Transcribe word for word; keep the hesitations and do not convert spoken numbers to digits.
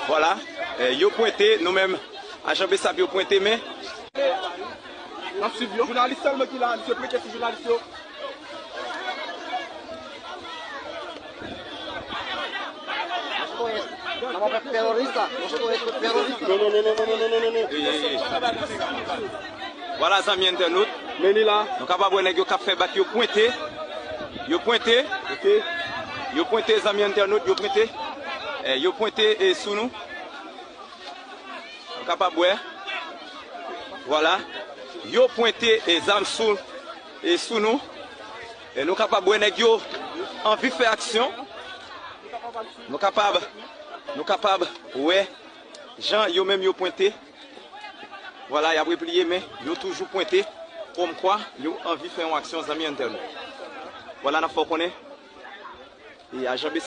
Vwala, eh, yo pwente, nou menm, ajan BSAP yo pwente, men. N ap swiv yo. Jounalis sèlman ki la, misye pwente sou jounalis yo. Esto es, vamos a ver terrorista, esto es terrorista. Non, non, non, non, non, non, non, non, non. Ey, ey, ey. Vwala, zanmi entènot. Men li la. Nou kapab wè nèg yo k ap fè bak yo pwente. Yo pwente. Ok. Yo pwente, zanmi entènot, yo pwente. Eh, yo pwente, eh, sou nou. Nou kapab wè. Vwala. Yo pwente, eh, zam sou, eh, sou nou. E nou kapab wè nèg yo anvi fè aksyon. Nou kapab, nou kapab wè jan yo menm yo pwente. Vwala, y ap repliye, men yo toujou pwente. Kòmkwa yo anvi fè yon aksyon, zanmi entènot. Vwala, n ap fè w konnen. E ajan B S A